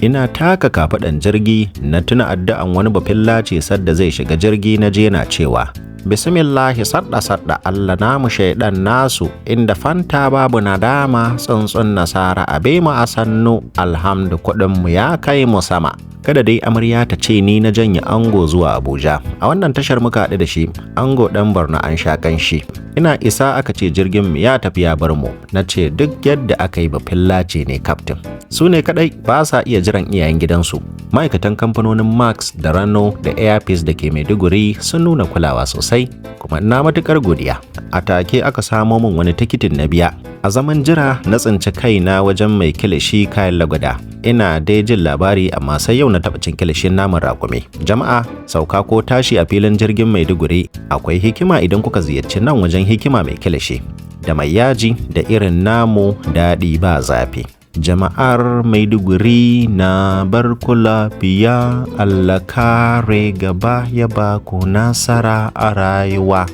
Ina taka kafaɗan jirgi na tuna addu'an wani bafillace sadda zai shiga jirgi na je na cewa, Bismillahi sadda sadda Allah namu shaidan nasu inda fanta babu nadama tsuntsun nasara abe mu a sannu alhamdu kuɗin mu ya kai mu sama. Kada dai amarya ta ce ni na janye ango zuwa Abuja. A wannan tashar muka haɗu da shi, ango ɗan Borno an sha kanshi. Ina isa aka ce jirgin mu ya tafi ya bar mu. Na ce duk yadda aka yi bafillace ne kaftin. Su ne kaɗai ba sa iya jiran iyayen gidansu. Ma'aikatan kamfanonin Max da Rano da Airpeace da ke Maiduguri sun nuna kulawa sosai, kuma ina matuƙar godiya. A take aka samo min wani tikitin na biya. A zaman jira na tsinci kaina wajen mai kilishi kayan lagwada. Ina dai jin labari amma sai yau na taɓa cin kilishin naman raƙumi. Jama'a, sauka ko tashi a filin jirgin Maiduguri akwai hikima idan kuka ziyarci nan wajen hikima mai kilishi. Da mai yaji da irin namu daɗi ba zafi. Jama'ar Maiduguri na bar ku lafiya, Allah kare gaba ya ba ku nasara a rayuwa.